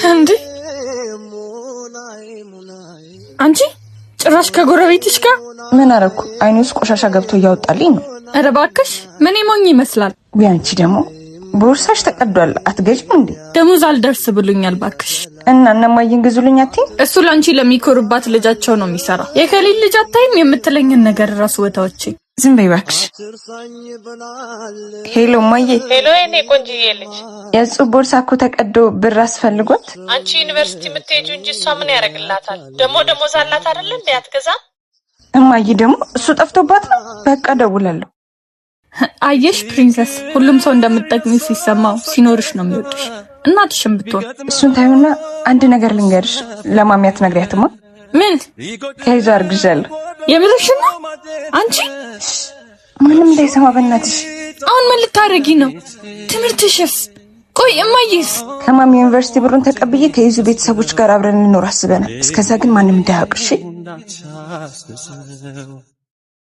እንዴ አንቺ ጭራሽ ከጎረቤትሽ ጋር? ምን አረኩ? አይኔ ውስጥ ቆሻሻ ገብቶ እያወጣልኝ ነው። ኧረ እባክሽ፣ ምን ሞኝ ይመስላል። ውይ አንቺ ደግሞ ቦርሳሽ ተቀዷል፣ አትገዥም እንዴ? ደሞዝ አልደርስ ብሎኛል እባክሽ። እና እነማዬን ግዙልኝ አትይም? እሱ ለአንቺ ለሚኮሩባት ልጃቸው ነው የሚሰራ። የከሊል ልጅ አታይም የምትለኝን ነገር ራሱ ወታዎች። ዝም በይ እባክሽ። Hello እማዬ። Hello የኔ ቆንጅዬ ልጅ። የእጹብ ቦርሳ እኮ ተቀዶ ብር አስፈልጓት። አንቺ ዩኒቨርሲቲ የምትሄጂው እንጂ እሷ ምን ያደርግላታል? ደግሞ ደሞዝ አላት አይደለ እንዴ? አትገዛም? እማዬ ደግሞ እሱ ጠፍቶባት ነው። በቃ ደውላለሁ። አየሽ princess፣ ሁሉም ሰው እንደምትጠቅሚ ሲሰማው ሲኖርሽ ነው የሚወድሽ። እናትሽም ብትሆን። እሱን ታዩና አንድ ነገር ልንገርሽ፣ ለማሚ አትነግሪያትማ። ምን? ከይዞ አርግዣለሁ። የምርሽን ነው አንቺ? ማንም እንዳይሰማ በእናትሽ። አሁን ምን ልታረጊ ነው? ትምህርትሽስ? ቆይ እማዬስ? ከማሚ ዩኒቨርሲቲ ብሩን ተቀብዬ ከይዙ ቤተሰቦች ጋር አብረን እንኖር አስበናል። እስከዛ ግን ማንም እንዳያውቅ እሺ?